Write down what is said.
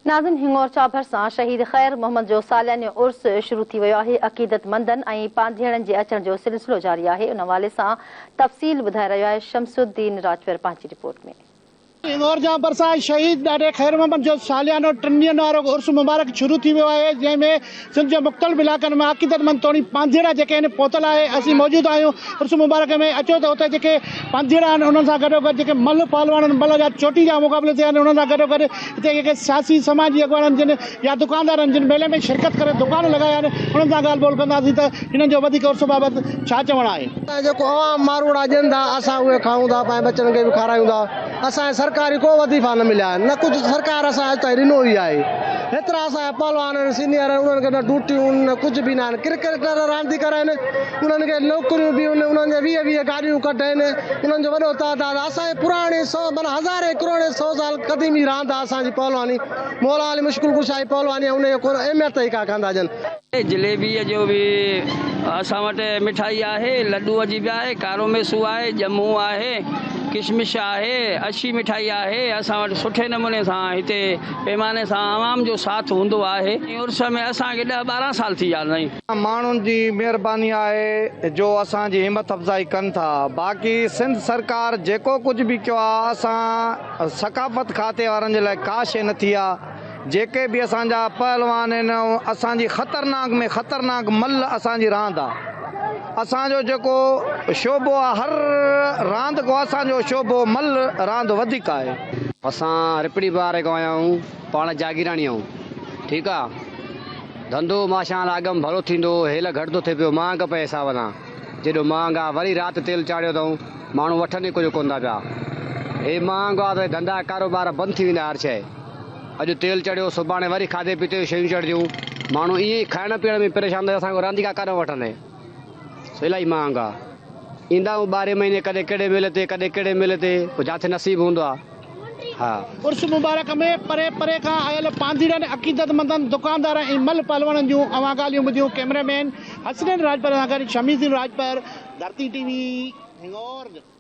ناظرين هڱورچا ڀرسان شهيد خير محمد جو ساليانو عرس شروع ٿي ويو آهي، عقيدتمندن ۽ پانڌيئڙن جي اچڻ جو سلسلو جاري آهي، ان حوالي سان تفصيل ٻڌائي رهيو آهي شمس الدين راڄپر پنهنجي رپورٽ ۾. هڱورچا ڀرسان شهيد ڏاڏي خير محمد جو ساليانو ٽن ڏينهن وارو عرس مبارڪ شروع ٿي ويو آهي، جنهن ۾ سنڌ جي مختلف علائقن مان عقيدتمند توڻي پانڌيئڙا جيڪي آهن پهتل آهي، اسين موجود آهيون عرس مبارڪ ۾ اچو ته اتي جيڪي پانڌيئڙا آهن انهن سان گڏوگڏ جيڪي ملهه پهلوانن ملهه جا چوٽي جا مقابلي ٿيا آهن انهن سان گڏوگڏ هتي جيڪي سياسي سماجي اڳواڻن جن يا دڪاندارن جن ميلي ۾ شرڪت ڪري دڪان لڳايا آهن انهن سان ڳالهه ٻولهه ڪنداسين ته هنن جو وڌيڪ عرس بابت ڇا چوڻ آهي. اسان جيڪو عوام ماروئڙا ڏين ٿا اسان اهي کائون ٿا پنهنجي ٻچن کي به کارايون ٿا اسان کي سرڪاري ڪو وظيفا نه مليا آهن نه ڪجهه سرڪار اسان کي اڄ تائين ڏنو ئي آهي هيترا اسان جا پهلوان آهن سينيئر آهن انهن کي نه ڊوٽيون نه ڪجهه به نه آهن ڪرڪيٽر رانديگر آهن انهن کي نوڪريون به آهن انهن جي 20 20 گاڏيون ڪڍ آهن انهن جو وڏو تعداد آهي اسان جي پراڻي سو معنيٰ هزارين ڪروڙين سو سال قديمي راند آهي اسان جي پهلواني مولا علي مشڪل ڪشا جي پهلواني آهي ان کي ڪو اهميت ئي ڪا ڪانه ٿا ڏين. جليبيء جو به اسان وٽ مٺائي آهي، لڏوء جي به آهي، ڪارو ميسو آهي، ڄمون آهي، ڪشمش آهي، اڇي مٺائي آهي، اسان وٽ سٺي نموني سان هتي پيماني سان عوام جو ساٿ هوندو آهي. عرس ۾ اسان کي ڏهه 12 سال ٿي ويا سائين. ماڻهن جي مهرباني آهي جو اسان جي همٿ افزائي ڪن ٿا باقي سنڌ سرڪار جيڪو ڪجهه به ڪيو آهي اسان ثقافت کاتي وارن جي لاء ڪا شيء نه ٿي آهي جيڪي به اسان جا پهلوان آهن اسان جي خطرناڪ ۾ خطرناڪ ملهه اسان جي راند آهي اسان جو جيڪو شعبو آهي هر راند کان اسان جو شعبو ملهه راند وڌيڪ آهي. اسان رپڙي باري کان آيا آهيون پاڻ جاگيراڻي آهيون ٺيڪ آ ڌنڌو ماشاء الله اڳم ڀلو ٿيندو هو هيل گهٽ ٿو ٿئي پيو مهانگ پئي حساب سان جيڏو مهانگ آ وري رات تيل چاڙهيو اٿئون ماڻهو وٺن ئي ڪجهه ڪونه ٿا پيا هي مهانگ آ ته ڌنڌا ڪاروبار بند ٿي ويندا هر شئي اڄ تيل چڙهيو سڀاڻي وري کاڌي پيتي جون شيون چڙهنديون ماڻهو ائين ئي کائڻ پيئڻ ۾ پريشان ٿا اسان کان رانديڪا ڪاڏانهن وٺندي سو الاهي مهانگ آ ايندا آهيون ٻارهين مهيني ڪڏهن ڪهڙي ميلي تي ڪڏهن ڪهڙي ميلي تي پوء جاٿي نصيب هوندو آ. ها. عرس مبارڪ ۾ پري پري کان آيل پانڌيئڙن، عقيدتمندن، دڪاندارن ۽ ملهه پهلوانن جون اوهان ڳالهيون ٻڌيون. ڪئميرا مين حسنين راڄپر سان گڏ شميز الدين راڄپر، ڌرتي ٽي وي، هنڱورج.